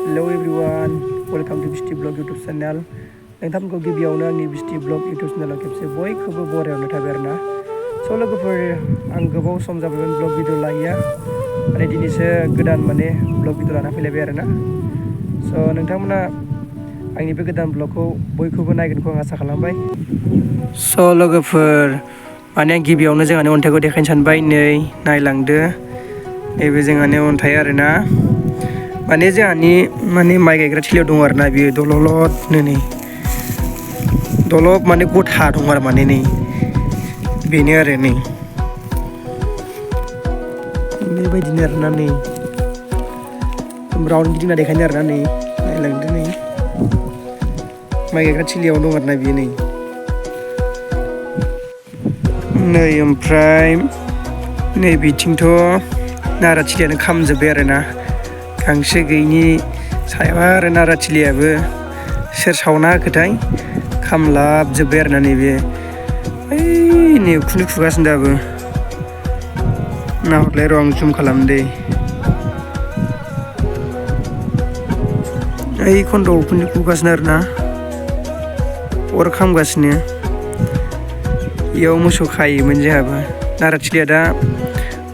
Hello everyone, welcome to BISTI Blog YouTube channel. नोंथांमोनखौ गिबियावनो आंनि BISTI Blog YouTube channel खेबसे बयखौबो बरायनो थाबाय आरोना। स' लोगोफोर आं गोबाव सम जाबाय ब्लग भिडिअ लायैया माने दिनैसो गोदान माने ब्लग भिडिअ लाना फैलायबाय आरोना। स' नोंथांमोना आंनि बे गोदान ब्लगखौ बयखौबो नायगोनखौ आं आसा खालामबाय। स' लोगोफोर माने गिबियावनो जोंहानि अन्थाइखौ देखायनो सानबाय, नै नायलांदो नैबे जोंहानि अन्थाइ आरोना। माने जोंहानि माने माइ गायग्रा थिलियाव दं आरोना, बियो दलदनो नै दलब माने गथा दं आरो माने नै बेनो आरो नै बेबायदिनो आरोना। नै राउन्ड गिदिंना देखायनो आरोना, नै नायलांदो नै माइ गायग्रा थिलियाव दं आरोना बियो नै ओमफ्राय नै बिथिंथ' नाराथिलियानो खामजोब्बाय आरोना, गांसो गैयिनि सायाव आरो नाराथिलियाबो सोर सावना होखोथाय खामलाबजोब्बाय आरोना। नैबे नै उखुन्दै खुगासिनो दाबो, नाहरलाय र' आं जुम खालामदे। ओइ खन्द'आव उखुन्दै खुगासिनो आरोना, अर खामगासिनो। इयाव मोसौ खायोमोन जोंहाबो, नाराथिलिया दा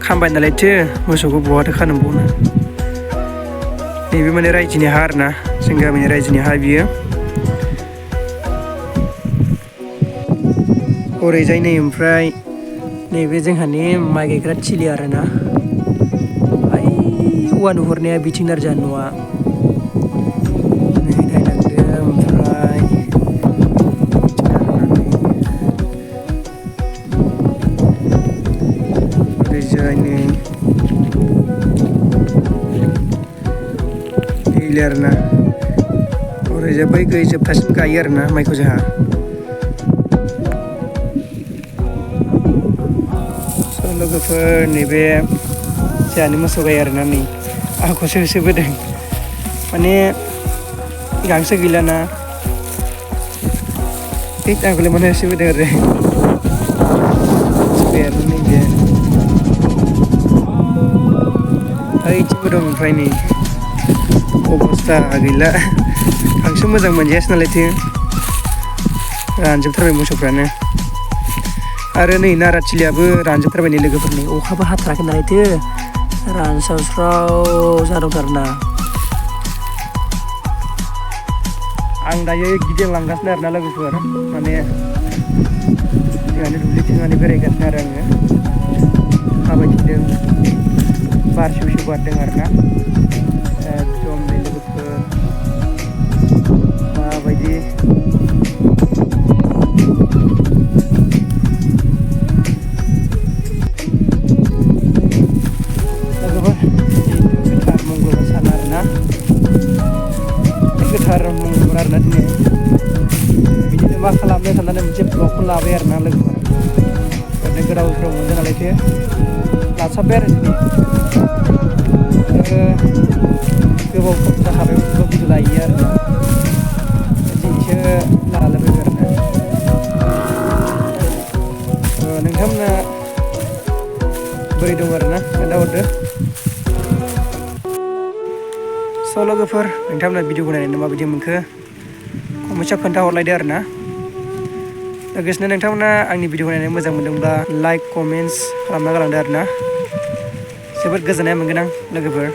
खामबाय नालायथो मोसौखौ बहाथो खानो बावनो। नैबे माने रायजोनि हा आरोना, जों गामिनि रायजोनि हा बियो। ओरैजाय नै ओमफ्राय नैबे जोंहानि माइ गायग्रा थिलि आरोना, ओइ औवा नुहुरनाया बिथिं आरो जोंहा न'आ। नै नायलांदो ओमफ्राय ओरैजाय नै आरोना, ओरैजाय बै गै जोबथासिम गायो आरोना माइखौ जोंहा। स' लोगोफोर नैबे जोंहानि मोसौ गाय आरोना, नै आंखौसो होसोबोदों माने गांसो गैलाना, आंखौलाय मानो होसोबोदों आरो नैबे ओइथिंबो दं। ओमफ्राय नै अबस्था गैला, गांसो मोजां मोनजायासै नालायथो रानजोबथारबाय मोसौफ्रानो। आरो नै नाराथिलियाबो रानजोबथारबाय नै लोगोफोर, नै अखाबो हाथाराखै नालायथो रानस्रावस्राव जादोंथार आरोना। आं दायो गिदिंलांगासिनो आरोना लोगोफोर, माने जोंहानि दुब्लिथिं माने बेरायगासिनो आरो आङो। माबायदिदों बार सिउ सिउ बारदों आरोना, एकदम नै लोगोफोर माबायदि गोथार मंगलबार सान आरोना, गोथार मंगलबार आरोना दिनै। बिदिनो मा खालामनो साननानै मोनसे ब्लगखौ लाबाय आरोना लोगोफोर, ओरैनो गोदाव सोराव मोनदों नालायथो लासाबबाय आरो दिनै। गोबाव सम जाखाबाय ब्लग भिडिअ लायैया आरोना, दिनैसो लालायबाय आरोना। नोंथांमोना बोरै दं आरोना खोन्थाहरदो। स' लोगोफोर नोंथांमोना भिडिअखौ नायनानै माबायदि मोनखो कमेन्टआव खोन्थाहरलायदो आरोना। लोगोसेनो नोंथांमोना आंनि भिडिअखौ नायनानै मोजां मोनदोंब्ला लाइक कमेन्टस खालामना गालांदो आरोना, जोबोद गोजोननाय मोनगोन आं लोगोफोर।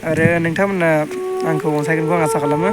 आरो नोंथांमोना आंखौ अनसायगोनखौ आं आसा खालामो।